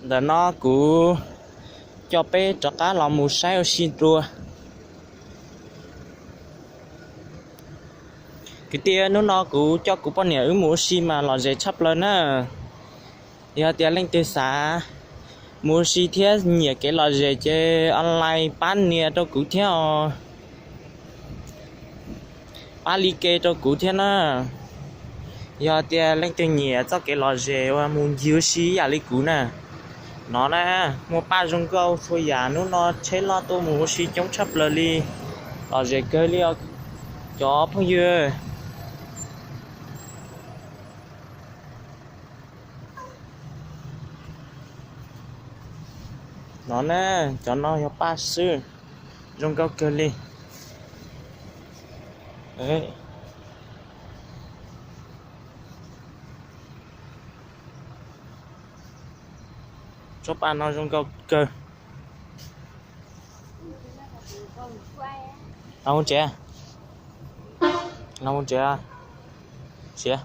Ntawm no kuv coj peb rov qab los mus saib ua si dua. Kwv tij, hnub no kuv coj kuv poj niam wb mus ua si mas lom zem tshaj plaws na. Yog tias leej twg xav mus ua si thiab nyiam kev lom zem ces online pab nias rau kuv thiab os. Pab like rau kuv thiab na. Yog tias leej twg nyiam txoj kev lom zem uas mus ncig ua si ib yam li kuv na, no na, muaj paj zoo nkauj txhua yam, hnub no tsheb loj tuaj mus ua si coob tshaj plaws li, lom zem kawg li os cov phooj ywg. No na, cov no yog paj xwb, zoo nkauj kawg li. Tsob paj no zoo nkauj kawg. Los mus tsev, los mus tsev, siav.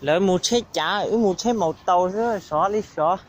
Lawv mus tsheb cav, wb mus tsheb maus taus xwb, sov li sov.